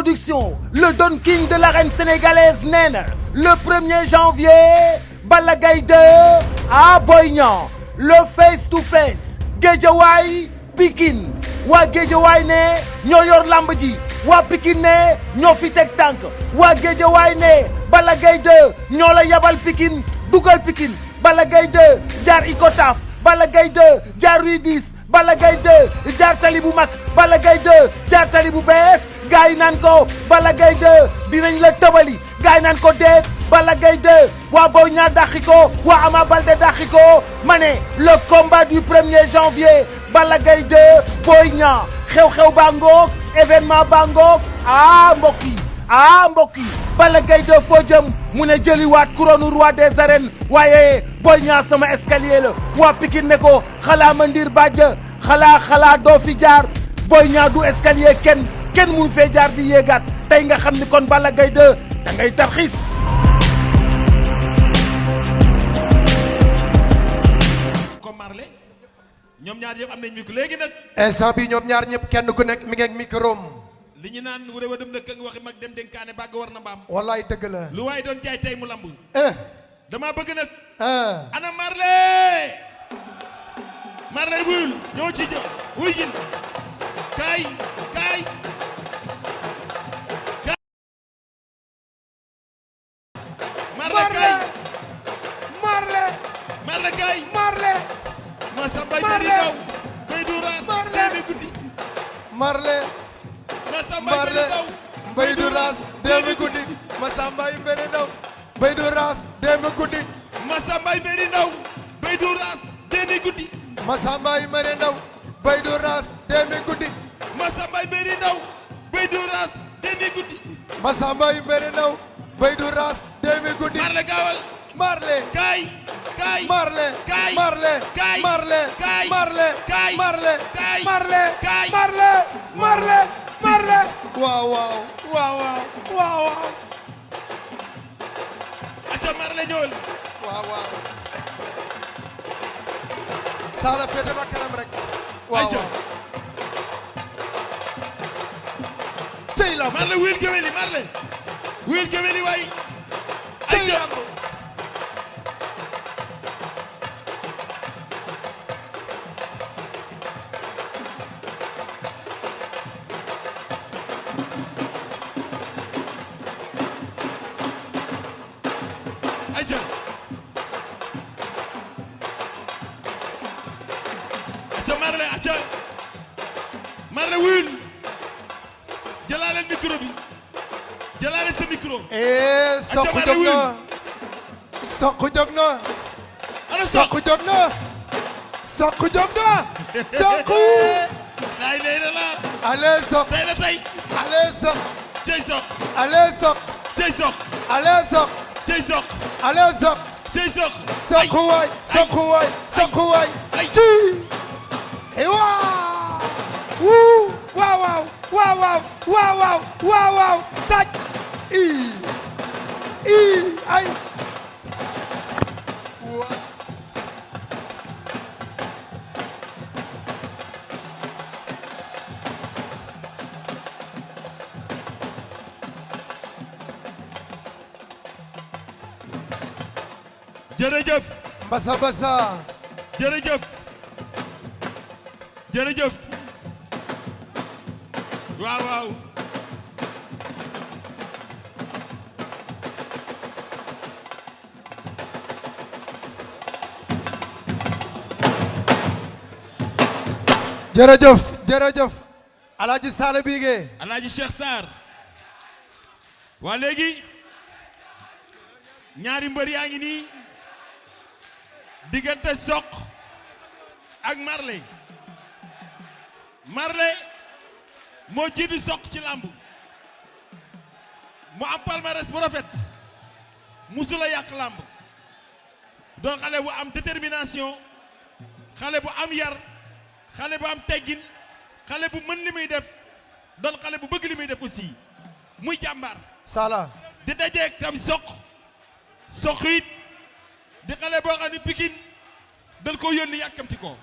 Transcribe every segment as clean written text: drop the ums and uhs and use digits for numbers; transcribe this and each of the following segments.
Production, le Don King de l'arène sénégalaise nee na le 1er janvier Balla Gaye 2 à Boy Niang le face to face Guédiawaye Pikine waa Guédiawaye ne ñoo yor lamb ji waa Pikine ne ñoo fi teg tànk waa Guédiawaye ne Balla Gaye 2 ñoo la yabal Pikine dugal Pikine Balla Gaye 2 jaar Icotaf Balla Gaye 2 jaar Rue 10 Balla Gaye 2 jaar tali bu mag Balla Gaye 2 jaar tali bu bees gars yi naan ko Balla Gaye 2 dinañ la tëbali gars yi naan ko déet Balla Gaye 2 waa Boy Niang dàqi ko waa Ama Baldé dàqi ko ma ne le combat du 1er janvier Balla Gaye 2 Boy Niang xew-xew baa ngoog événement baa ngoog mbokk yi Balla Gaye 2 foo jëm mu ne jëliwaat couronne roi des arènes waaye Boy Niang sama escalier la waa Pikine ne ko xalaa ma ndir bàjj xalaa doo fi jaar Boy Niang du escalier kenn mënu fee jaar di yéegaat tey nga xam ni kon Balla Gaye 2 da ngay tarxiis comme Marley ñoom ñaar yëpp am nañ micro léegi nag instant bi ñoom ñaar ñëpp kenn ku nekk mi ngi ak micro li ñu naan wure wa dem na këng waxi mag dem dénkaane bàgg war na mbaam wallaay dëgg la lu waaye doon jaay tey mu lamb dama bëgg nag ana Marley wuyul ñoo ci wuy jin kaay Marley ma sambay beri daw bay du ras demi guddi Marley ma sambay beri daw bay du ras demi guddi ma sambay beri daw bay du ras demi guddi ma sambay beri daw bay du ras demi guddi ma sambay beri daw bay du ras demi guddi ma sambay beri daw bay du ras demi guddi ma sambay beri daw bay du ras demi guddi Marley gaawal Marley kaay Marley kaay Marley kaay Marley kaay Marley kaay Marley kaay Marley kaay Marley waaw aca Marley ñëwal waaw Sala féete ma kanam rek waaw tey la Marley wil geweli waay tey la Marley wuyul jëlaaleel micro bi jëlaaleel sa micro Sokh jóg na lay lay la allez Sokh tey la tey allez Sokh cey Sokh allez Sokh cey Sokh allez Sokh cey Sokh allez Sokh cey Sokh Sokh waay ci waaw taj ay jërëjëf basa jërëjëf waaw jërëjëf Alaaji Sala Bigué Alaaji Cheikh Sarr waa léegi ñaari mbër yaa ngi nii diggante Sokh ak Marley moo jiitu Sokh ci lamb mu am palmarès bu rafet musula yàq lamb doon xale bu am détermination xale bu am yar xale bu am teggin xale bu mën li muy def doon xale bu bëgg li muy def aussi muy jàmbaar Sala di dajeeg tam Sokh it di xale boo xam ne Pikine dañ ko yónni yàkkamti ko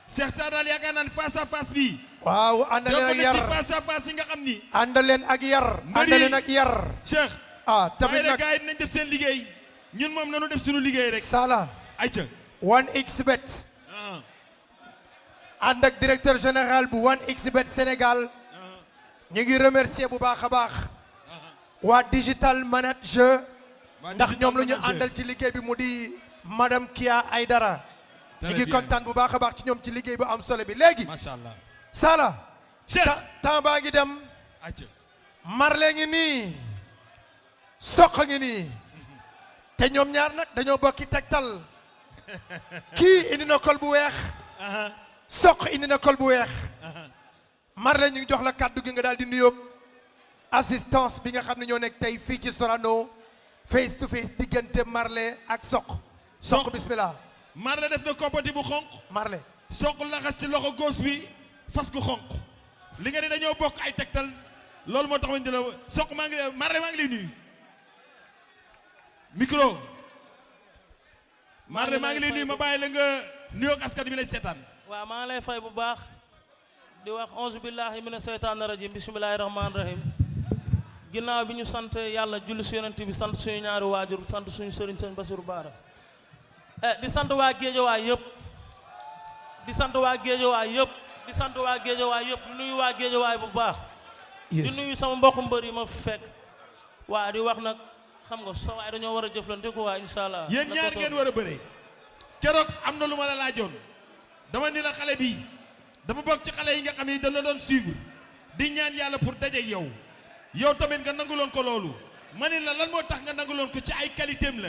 Cheikh Sadal yaakaar naa ne face à face bi. waaw ànd leen ak yar ci face à face yi nga xam ni. ànd leen ak yar. ànd leen ak yar. Cheikh. tamit nag gars yi dinañ def seen liggéey. ñun moom nanu def suñu liggéey rek. Sala. ayca. 1xBet. ànd ak directeur général bu 1xBet Sénégal. ñu ngi remercier bu baax a baax. waa digital manager. ndax ñoom la ñu àndal ci liggéey bi mu di madame Kia Aydara. ñu ngi kontaan bu baax a baax ci ñoom ci liggéey bu am solo bi léegi. macha allah. Sala. Cheikh temps baa ngi dem. ayca. Marley ngi nii. Sokh ngi nii. te ñoom ñaar nag dañoo bokki tegtal. kii indi na kol bu weex. Sokh indi na kol bu weex. Marley ñu ngi jox la kàddu gi nga daal di nuyoog assistance bi nga xam ne ñoo nekk tey fii ci Sorano face to face diggante Marley ak Sokh. Sokh bismillah. Marley def na koppati bu xonq. Marley. Sokh laxas ci loxo góos bi fas gu xonq. li nga ne dañoo bokk ay tegtal loolu moo tax ma la Sokh maa ngi lay Marley maa ngi lay nuyu. micro. Marley maa ngi lay nuyu ma bàyyi la nga nuyoog askan bi lay seetaan. waaw maa ngi lay fay bu baax di wax auzu billahi mina seytaani rajim bismillahi rahmaani rahim ginnaaw bi ñu sant yàlla julli si yonent bi sant suñu ñaari waajur sant suñu sëriñ sëñ Basiru Baara di sant waa Géejawaay yëpp di sant waa Géejawaay yëpp di sant waa Géejawaay yëpp di nuyu waa Géejawaay bu baax di nuyu sama mbokku mbër yi ma fekk waa di wax nag xam nga sa waay dañoo war a jëflante ko waa insha allah yéen ñaar ngeen war a bëree keroog am na lu ma la laajoon dama ni la xale bi dafa bokk ci xale yi nga xam ni dañ la doon suivre di ñaan yàlla pour dajeeg yow yow tamit nga nanguloon ko loolu ma ni la lan moo tax nga nanguloon ko ci ay qualité am la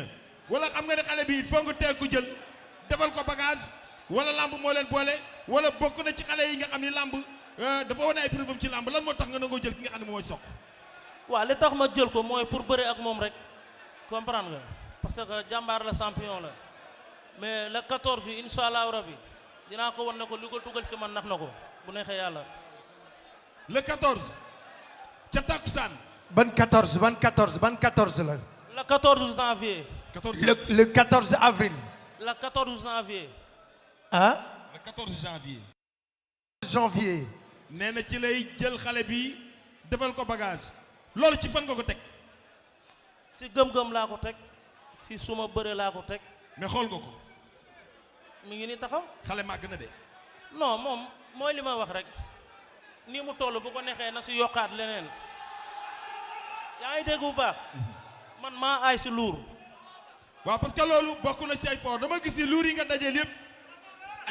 wala xam nga ne xale bi il faut nga teel ko jël defal ko bagage wala lamb moo leen boole wala bokk na ci xale yi nga xam ni lamb dafa wane ay preuve am ci lamb lan moo tax nga nangoo jël ki nga xam ne mooy Sokh. waaw li tax ma jël ko mooy pour bëre ak moom rek comprendre nga parce que jàmbaar la champion la mais le 14 incha allahu rabi dinaa ko wan ne ko li ko dugal si man nax na ko bu neexee yàlla. le 14 ca takkusaan. ban 14 ban 14 ban 14 la. le 14 janvier. 14 le 14 avril. le 14 janvier. ah. le 14 janvier. janvier. nee na ci lay jël xale bi defal ko bagage loolu ci fan nga ko teg. si gëm-gëm laa ko teg si suma bëre laa ko teg. mais xool nga ko. mi ngi ni taxaw. xale màgg na de. non moom mooy li ma wax rek nii mu toll bu ko neexee na si yokkaat leneen yaa ngi dégg bu baax man maa aay si luur. waaw parce que loolu bokk na si ay fort dama gis ni luur yi nga dajeel yëpp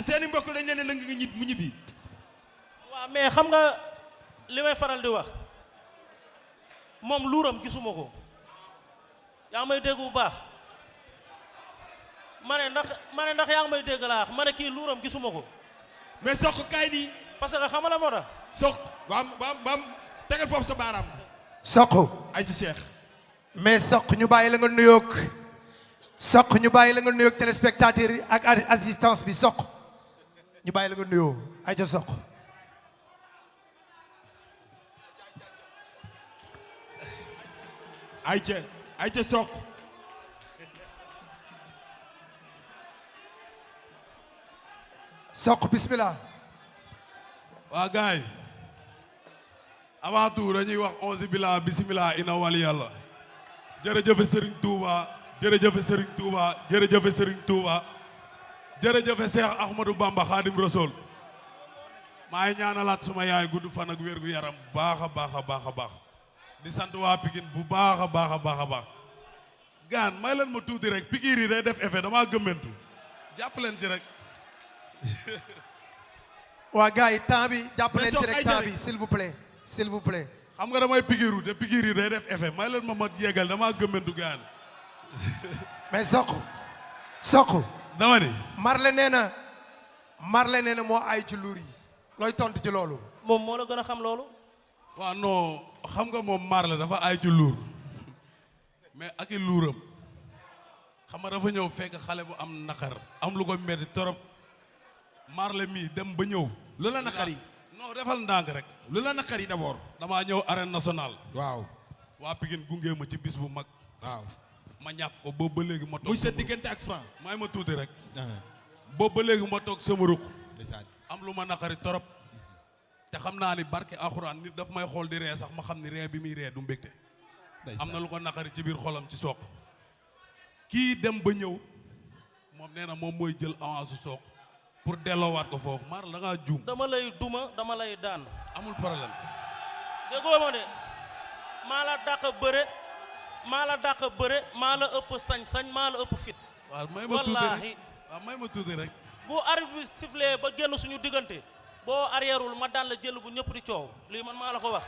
seeni mbokk dañ leen lëng nga ñib mu ñibbi. waaw mais xam nga li may faral di wax moom luuram gisuma ko yaa ngi may dégg bu baax ma ne ndax yaa ngi may dégg laa wax ma ne kii luuram gisuma ko. mais Sokh kaay nii. parce que xam nga la moo tax. Sokh baam tegal foofu sa baaraam. Sokh. ay ci Cheikh. mais Sokh ñu bàyyi la nga nuyoog. Sokh ñu bàyyi la nga nuyoog téléspectateur yi ak assistance bi Sokh ñu bàyyi la nga nuyoo ay ca Sokh. ay ca Sokh. Sokh bismillah. waa gaay avant tout dañuy wax onze bila bismillah ina wali yàlla jërëjëfe Serigne Touba jërëjëfe Serigne Touba jërëjëfe Serigne Touba jërëjëfe Cheikh Ahmadou Bamba Khadim Rasoul maa ngi ñaanalaat suma yaay gudd fan ak wér gu yaram baax a baax a baax a baax di sant waa Pikine bu baax a baax a baax a baax gaan may leen ma tuuti rek pikiir yi day def effet damaa gëmmentu jàpp leen ci rek waa gars yi temps bi jàpp leen ci mais rek temps bi s'il vous plaît s'il vous plaît. xam nga damay pikiiru te pikiir yi day def effet may leen ma yeggal damaa gëmmentu gaan mais Sokh dama ni Marley nee na moo ay ci luur yi looy tontu ci loolu. moom moo la gën a xam loolu. waaw non xam nga moom Marley dafa ay ci luur mais ak i luuram xam nga dafa ñëw fekk xale bu am naqar am lu ko metti torop Marley mii dem ba ñëw. lu la naqari. non defal ndànk rek. lu la naqari d'abord. damaa ñëw arène nationale. waaw. waa Pikine gunge ma ci bis bu mag. waaw. ma ñàkk ko boobu ba léegi ma toog. muy sa diggante ak Franc. may ma tuuti rek. boobu ba léegi ma toog sama ruq. am lu ma naqari torop te xam naa ni barke alxuraan nit daf may xool di ree sax ma xam ni ree bi muy ree du mbégte am na lu ko naqari ci biir xolam ci Sokh kii dem ba ñëw moom nee na moom mooy jël avance su Sokh pour delloowaat ko foofu maar da ngaa juum dama lay duma dama lay daan amul problème déggoo ma de maa la dàq bëre maa la ëpp sañ-sañ maa la ëpp fit waaw may ma tuuti rek waaw may ma tuuti rek bu arbitre bi sifflé ba génn suñu diggante boo arrièreul ma daan la jël bu ñëpp di coow lii man maa la ko wax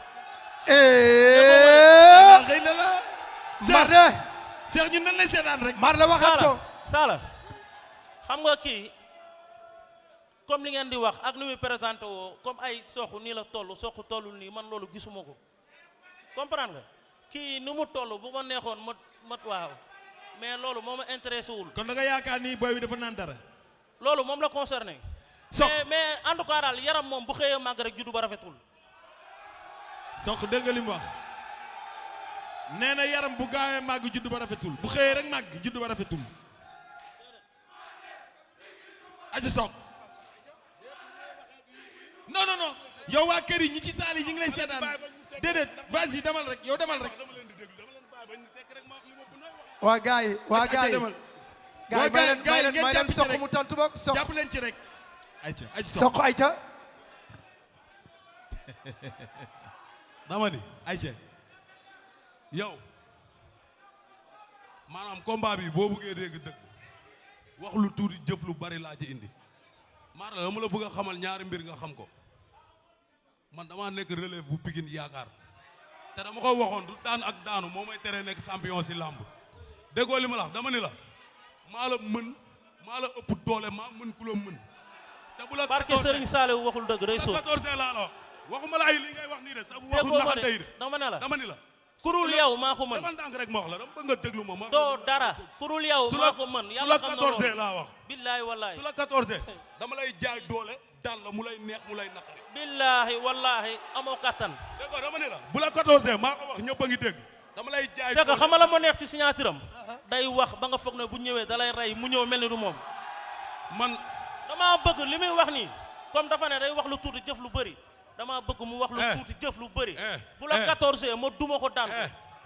xëy na la Marde Cheikh ñun nan lay seetaan rek Mar la waxaat ko Sala xam nga kii comme li ngeen di wax ak ni muy présenté woo comme ay Sokh nii la toll Sokh tollul nii man loolu gisuma ko comprendre nga kii ni mu toll bu ma neexoon mat waaw mais loolu moo ma intéressé wul kon da nga yaakaar ni booy bi dafa naan dara loolu moom la concerné mais en tout cas daal yaram moom bu xëyee màgg rek juddu ba rafetul Sokh dégg nga li mu wax nee na yaram bu gaawee màgg juddu ba rafetul bu xëyee rek màgg juddu ba rafetul aji Sokh non yow waa kër yi ñi ci saal yi ñi ngi lay seetaan déedéet vas-y demal rek yow demal rek waa gars yi may leen Sokh mu tontu bokk Sokh jàpp leen ci rek ayca aji Sokh ayca dama ni ayca yow maanaam combat bi boo buggee dégg dëgg wax lu tuuti jëf lu bari laa ci indi maar la dama la bëgg a xamal ñaari mbir nga xam ko man dama nekk relève bu Pikine yaakaar te dama ko waxoon du daan ak daanu moo may tere nekk champion si làmb déggoo li ma la wax dama ni la maa la mën maa la ëpp doole maa mën ku la mën te bu la barke Serigne Saliou waxul dëgg day sóor 14 laa la wax waxuma la ay li ngay wax nii de sax bu waxul naxante yi de dama ni la kurul yow maa ko mën dama ndànk rek ma wax la dama bëgg nga déglu ma doo dara kurul yow maa ko mën yàlla xam na loolu su la 14 laa wax billaahi wallaahi su la 14 dama lay jaay doole daan la mu lay neex mu lay naqari billaahi wallaahi amoo kattan dégg nga dama ni la bu la 14 maa ko wax ñëpp a ngi dégg dama lay jaay c'est que xam nga la moo neex ci signature am day wax ba nga foog ne bu ñëwee da lay rey mu ñëw mel ni du moom man dama bëgg li muy wax nii comme dafa ne day wax lu tuuti jëf lu bëri dama bëgg mu wax lu tuuti jëf lu bëri bu la 14 ma duma ko daan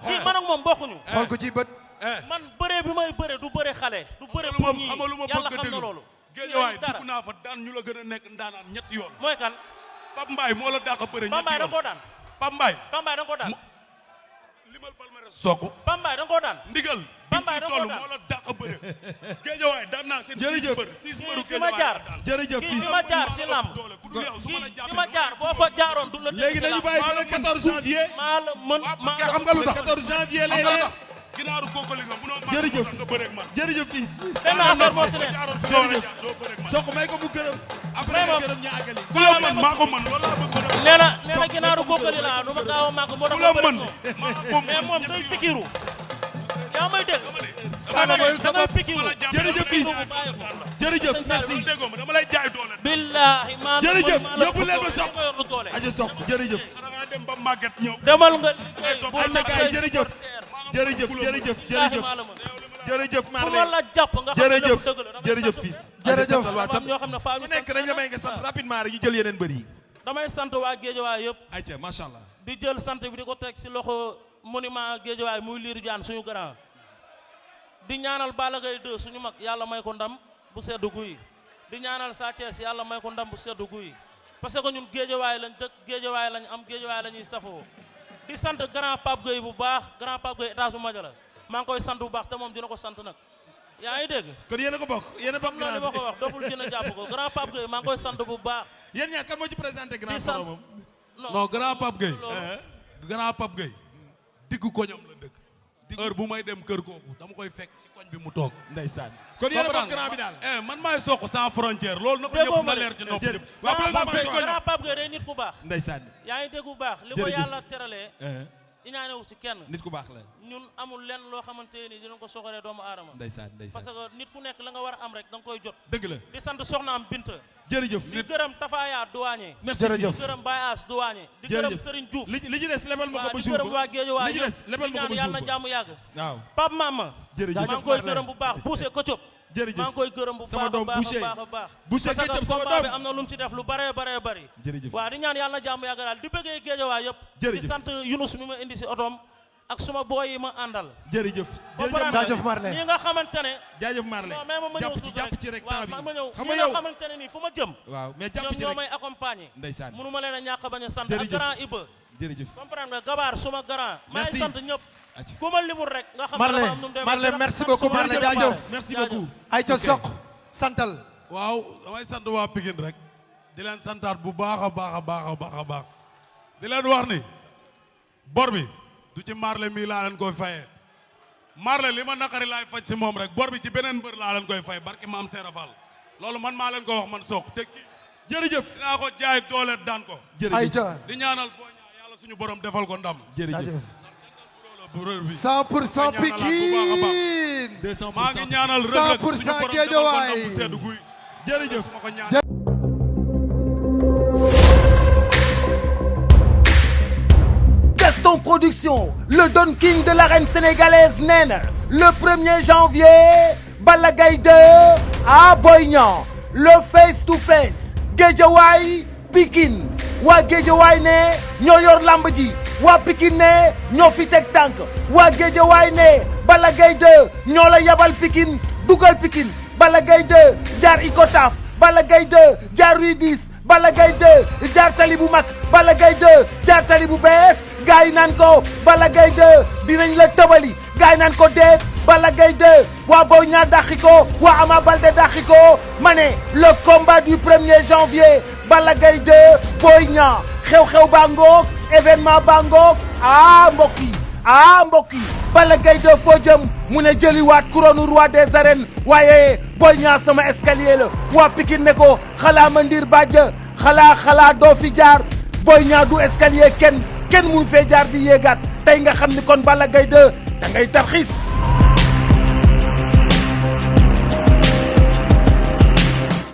ko kii man ak moom bokkuñu xool ko ci bët man bëree bi may bëree du bëre xale du bëre pour ñii xamalu ma yàlla bëgg xam na déglu loolu géejawaay dugg naa fa daan ñu la gën a nekk ndaanaan ñetti yoon mooy kan Pape Mbaye moo la dàq bëre ñetti yoon Pape Mbaye da nga koo daan Pape Mbaye da nga koo daan limal palmarès Sokh Pape Mbaye da nga koo daan ndigal Pape Mbaye da nga koo toll daan moo la dàq bëre géejawaay daan naa seen jërëjëf six mbëru fi ma jaar jërëjëf kii fi ma jaar si làmb fi ma jaar boo fa jaaroon du la léegi dañu bàyyi ba le 14 janvier maa la mën maa la xam nga lu le tax 14 janvier lay leer ginaaru kookali nga munoo jërëjëf nga bëre ak man jërëjëf fils benn affaire moo si ne jërëjëf Sokh may ko mu gërëm après nga gërëm ñu àggali ku la mën maa ko mën loolu laa bëgg nee na ginaaru kookali laa du ma gaaw a màgg moo tax ku la ma bëri mën moom maa ko mais moom day pikiru yaa may dégg Sala mooy sa bopp pikiru jërëjëf fils jërëjëf merci déggoo ma dama lay jaay doole billaahi maa jërëjëf maa la yóbbu leen ma ko Sokh yor lu doole aja Sokh jërëjëf da nga dem ba màgget ñëw demal nga liggéey boo ayca gars yi jërëjëf jërëjëf jërëjëf fu ma Marley la jàpp nga xam ne jërëjëf dëgg la jërëjëf fils jërëjëf am ñoo xam ne faa ku ñu nekk dañ la may nga sant rapidement rek ñu jël yeneen bëri yi damay sant waa Géejawaay yëpp ayca macha allah di jël sant bi di ko teg si loxo monument Géejawaay muy Lirou Diane suñu grand di ñaanal Balla Gaye 2 suñu mag yàlla may ko ndam bu sedd guy di ñaanal Sa Thiès yàlla may ko ndam bu sedd guy parce que ñun Géejawaay lañ dëkk Géejawaay lañ am Géejawaay la ñuy safoo di sant grand Pape Gueye bu baax grand Pape Gueye étage bu maja la maa ngi koy sant bu baax te moom dina ko sant nag yaa ngi dégg kon yéen a ko bokk yéen a bokk xam naa li grand ma ko wax doful dina jàpp ko grand Pape Gueye maa ngi koy sant bu baax yéen ñaar kan moo ci présenté grand di sant moom non grand Pape Gueye loolu grand Pape Gueye diggu koñam la dëkk heure bu may dem kër kooku dama koy fekk ci koñ bi mu toog ndeysaan kon yéen a bokk grand bi daal man maay Sokh sans frontière loolu na ko ñëpp na leer ci nopp ñëpp waaw bu leen ko may grand Pape Gueye day nit ku baax ndeysaan yaa ngi dégg bu baax li ko Jërëjëf. yàlla teralee iñaanewu ci kenn nit ku baax la ñun amul lenn loo xamante ni dinañ ko soxoree doomu aadama ndeysaan parce ndeysaan que nit ku nekk la nga war a am rek da nga koy jot dëgg la di sant soxnaam Binta jërëjëf di gërëm Tafaya Douanier merci Jërëjëf. di gërëm Baye As Douanier di gërëm jërëjëf Serigne Diouf li ci des lebal ma ko waaw ba di jour gërëm waa Géejawaay li ci des lebal ma ko ba yàlla na jour jàmm yàgg waaw Pape Mama jërëjëf maa ngi koy gërëm bu baax buuse ko cop jërëjëf maa ngi koy gërëm bu sama doom baax Boucher. a baax Boucher parce Ketchup que sama combat bi doom. am na lu mu ci def lu bare jërëjëf. waaw di ñaan yàlla na jàmm yàgg daal di bëggee géejawaay yëpp Jërëjëf. di sant Yunus mi ma indi si otoom ak suma booy yi ma àndal jërëjëf. jaajëf Marley. ñi nga xamante ne jaajëf Marley. non mais ma ñëw tuuti jàpp ci rek temps bi. ma ñëw xam ñi nga nga yow. xamante ne nii fu ma jëm waaw mais jàpp ñoom ci ñoo rek. may accompagner Ndeysaan. mënu ma leen a ñàkk bañ a sant ak Jërëjëf. grand Iba jërëjëf. comprendre nga gabaar suma grand maa ngi Merci. sant ñëpp Aci. ku ma limul rek nga xam ne Marley, dafa am nu mu demee. Marley, Di merci sant beaucoup, suma Marley, jërëjëf jaajëf. Marley. merci Jaajëf. beaucoup. ay ca Ok. soq santal. waaw damay sant waa Pikine rek di leen santaat bu baax a baax a baax a baax a baax di leen wax ni bor bi du ci Marley mii laa leen koy fayee Marley li ma naqari laay faj si moom rek bor bi ci beneen mbër laa leen koy fay barki maam Seera Fall loolu man maa leen ko wax man Sokh te kii jërëjëf. dinaa ko jaay doole daan ko ay jërëjëf. ca di ñaanal boo ñaa yàlla suñu borom defal ko ndam jërëjëf. jaajëf. bërër bi 100% May ñaanalaat bu baax a baax. Pikine. 200%. maa ngi ñaanal Reug Reug 100% suñu borom defal ko Guédiawaye. ndam bu sedd guy jërëjëf. su ma ko ñaan Gaston Production, le Don King de l'arène sénégalaise nee na le 1er janvier Balla Gaye 2 à Boy Niang le face to face Guédiawaye Pikine waa Guédiawaye ne ñoo yor lamb ji waa Pikine ne ñoo fi teg tànk waa Guédiawaye ne Balla Gaye 2 ñoo la yabal Pikine dugal Pikine Balla Gaye 2 jaar Icotaf Balla Gaye 2 jaar Rue 10 Balla Gaye 2 jaar tali bu mag Balla Gaye 2 jaar tali bu bees gars yi naan ko Balla Gaye 2 dinañ la tëbali gars yi naan ko déet Balla Gaye 2 waa Boy Niang dàqi ko waa Ama Baldé dàqi ko ma ne le combat du 1er janvier Balla Gaye 2 Boy Niang xew-xew baa ngoog événement baa ngoog mbokk yi Balla Gaye 2 foo jëm mu ne jëliwaat couronne roi des arènes waaye Boy Niang sama escalier la waa Pikine ne ko xalaa ma ndir bàjj xalaa doo fi jaar Boy Niang du escalier kenn mënu fee jaar di yéegaat tey nga xam ni kon Balla Gaye 2 da ngay tarxis